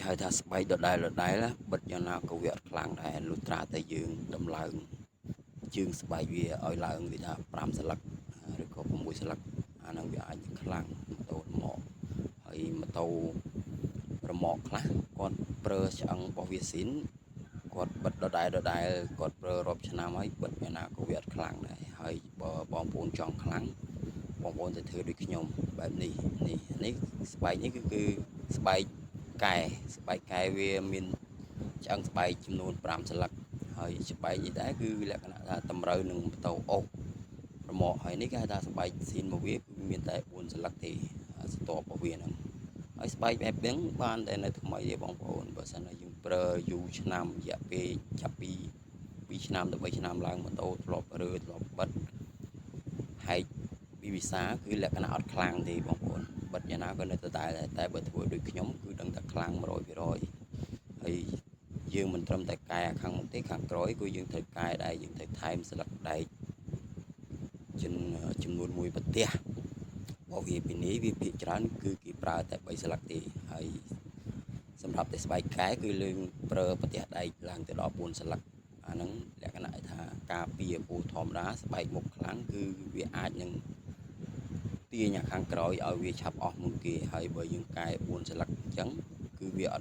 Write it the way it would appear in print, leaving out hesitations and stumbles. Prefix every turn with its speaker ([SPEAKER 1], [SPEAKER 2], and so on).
[SPEAKER 1] គេហៅថាស្បែកដដែលដដែលបិទយ៉ាងណាក៏វាអត់ខ្លាំងដែរលុះត្រាតែយើងដំឡើងជើងស្បែកវាឲ្យឡើងវាថា5សន្លឹកឬក៏6សន្លឹកអាហ្នឹងវាអាចនឹងខ្លាំងម៉ូតូរម៉កហើយម៉ូតូរម៉កខ្លះគាត់ប្រើឆ្អឹងរបស់វាស៊ីនគាត់បិទដដែលដដែលគាត់ប្រើរាប់ឆ្នាំហើយបិទយ៉ាងណាក៏វាអត់ខ្លាំងដែរហើយបើបងប្អូនចង់ខ្លាំងបងប្អូនទៅធ្វើដូចខ្ញុំបែបនេះនេះនេះស្បែកនេះគឺស្បែកកែស្បែកកែវាមានឆ្អឹងស្បែកចំនួន5សន្លឹកហើយស្បែកនេះដែរគឺលក្ខណៈថាតម្រូវនឹងម៉ូតូអូសរមាក់ហើយនេះគេហៅថាស្បែកស៊ីនរបស់វាគឺមានតែ4សន្លឹកទេស្ទាប់របស់វាហ្នឹងហើយស្បែកបែបហ្នឹងបានតែនៅថ្មីទេបងប្អូនបើសិនជាយើងប្រើយូរឆ្នាំរយៈពេលចាប់ពី2ឆ្នាំទៅ3ឆ្នាំឡើងម៉ូតូធ្លាប់រើធ្លាប់បិទហែកពីវិសាគឺលក្ខណៈអត់ខ្លាំងទេបងប្អូនបិទយ៉ាងណាក៏នៅដដែលដែរតែបើធ្វើដូចខ្ញុំគឺដឹងតែខ្លាំង100%ហើយយើងមិនត្រឹមតែកែខាងមុខទេខាងក្រោយគឺយើងត្រូវកែដែរយើងត្រូវថែមស្លឹកដែកចំនួនមួយប្រទេសបើវាពីនេះវាភាគច្រើនគឺគេប្រើតែ3ស្លឹកទេហើយសម្រាប់តែស្បែកកែគឺលើងប្រើប្រទេសដែកឡើងទៅដល់4ស្លឹកអាហ្នឹងលក្ខណៈថាការពារពូធម្មតាស្បែកមុខខ្លាំងគឺវាអាចនឹងទាញអាខាងក្រោយឲ្យវាឆាប់អស់មុនគេហើយបើយើងកែ4ស្លឹកអញ្ចឹងគឺវាអត់